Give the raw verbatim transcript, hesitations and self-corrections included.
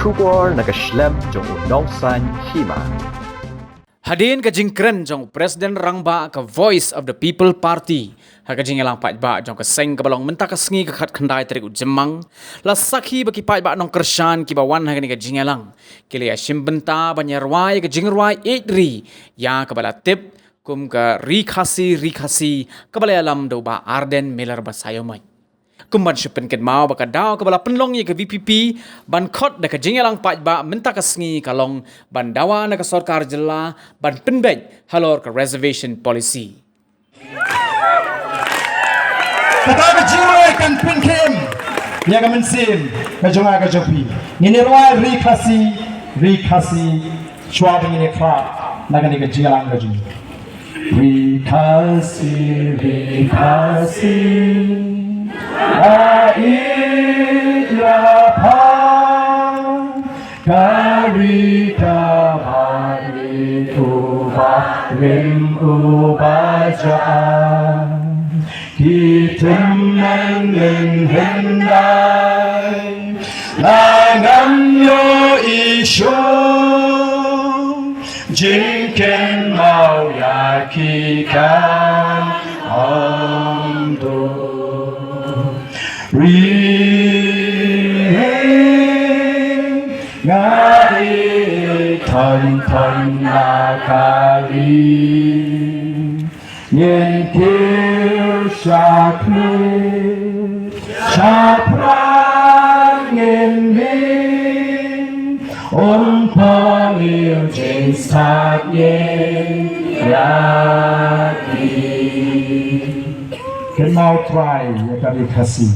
Khubor na ka shlem jong u Nongsaiñ Hima. Hadien ka jingkren jong u President Rangbah ka Voice of the People Party ha ka jingïalang paidbah jong ka seng kaba long mynta ka sngi ka khatkhyndai tarik u Jymmang, la sakhi ba ki paidbah nongkyrshan kiba wan ha kane ka jingïalang ki la ïashim bynta ban ïarwai ka jingrwai ïeit ri ïa kaba la tip kum ka Ri Khasi, Ri Khasi, kaba la ïalam da u Bah Ardent Miller Basaiawmoit. Kum ban shu pynkynmaw ba ka daw kaba la pynlong ïa ka V P P ban khot da ka jingïalang paidbah mynta ka sngi ka long ban dawa na ka sorkar jylla ban pynbeit halor ka reservation policy. Kata ka jingrwai kan pynkhim ïa ka mynsiem ka jong nga ka jong phi. Ngin ïarwai Ri Khasi, Ri Khasi, shuwa ba ngin ïakhlad na kane ka jingïalang ka jong ngi. Ri Khasi, Ri Khasi, a ïeit ïa pha, ka ri kaba ïeit, uba rim uba jah. Ki tymmen lynhyndai la ngam ïohi shuh, jingkynmaw ïa ki kan ym duk. Ri, nga ïeit thon thon na ka ri. Ngin kiew sha khlieh, sha pran ngin mih, um pynlong jingstad ngin ïa ki. Kynmaw Trai ïa ka Ri Khasi.